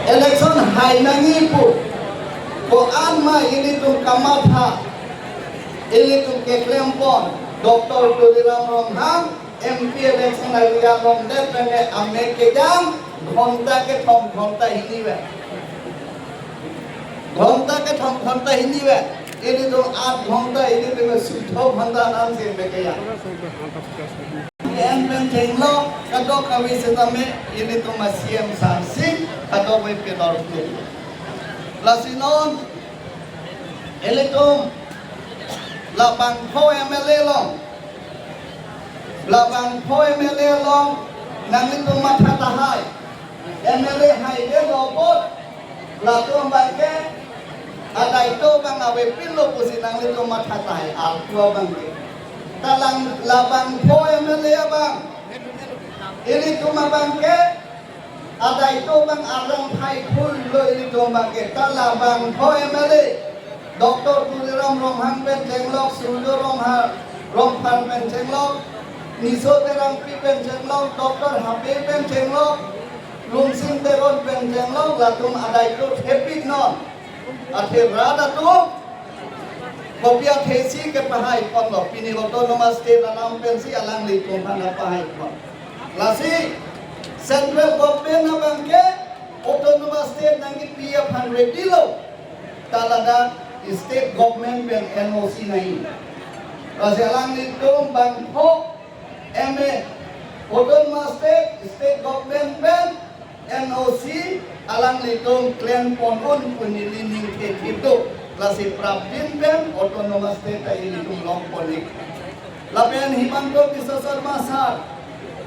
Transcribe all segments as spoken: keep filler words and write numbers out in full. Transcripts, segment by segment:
Election hai nangji pu, ko-an ma ilitum kamatha, ilitum keklempon, Doctor Tuliram Ronghang M P election arjulongdet pen amek kejang, ghonta kethom ghonta hini vet. Ghonta kethom ghonta hini vet. Ilitum aat ghonta, ilitum sutho ghonta nam si amek kejang. En pen chenglok, kadokave setame, ilitum a-C M Sarsing, kadokave pedor tu. Lasi non, ilitum, labangpho M L A along, labangpho M L A along, nanglitum matha tahai. M L A haidetlo apot, latum abangke, adaito abang avepinlo pusi nanglitum matha tahai, arpu abangke. Ta lang labangpho M L A abang, ilitum abangke, adaito abang arang phai phul lo ilitum abangke. Ta labangpho M L A, Doctor Tuliram Ronghang pen chenglok, Surjya Rongha-, Rongphar pen chenglok, Niso Terangpi pen chenglok, Doctor Habe pen chenglok, Lungsing Teron pen chenglok, latum adaito thepik non. Athe rat atum, kopi athesi kepahaiponlo, pini autonomous state alam pensi alanglitum aphan pahaipon. Lasi, central government abangke, autonomous state nangkipi aphan ready lo. Ta ladak state government pen N O C nangji. Lasi alanglitum bangpho M A, autonomous state, state government pen N O C alanglitum klempon un pu neli ning thethip do. Lasi prapjin pen autonomous state ta ilitum longpon ik. Lapen Himanta Biswa Sarma sir,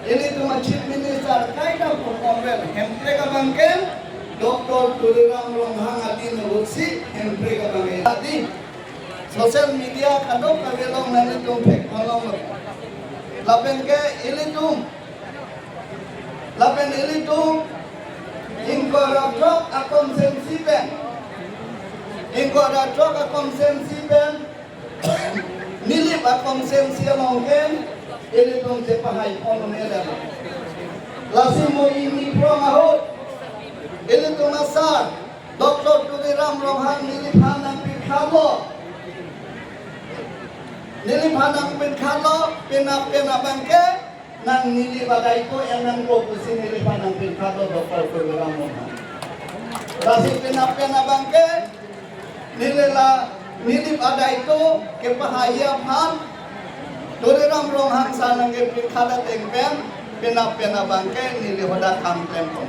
ilitum a-Chief Minister kaita pu Congress Hemprek abangke, Doctor Tuliram Ronghang adin ahutsi Hemprek abangke. Adi, social media kadokave along nanglitum thekponlonglo. Lapen ke ilitum, lapen ilitum, ingkoi ra throk a-constituency pen, ingkoi ra throk a-constituency pen, Nilip a-constituency along ke, ilitum chepahaipon un'e det. Lasi mo ini prong ahut, ilitum a-sir, Doctor Tuliram Ronghang neliphan nangpirkhatlo. Neliphan nangpirkhatlo, penap penap abangke, nang Nilip adaito en nangkok pusi neliphan nangpirkhatlo Doctor Tuliram Ronghang. Lasi penap penap abangke, neli la Nilip adaito kepahai aphan, Tuliram Ronghang sir nangkepirkhat ateng pen, penap penap abangke, neli hadak kam klempon.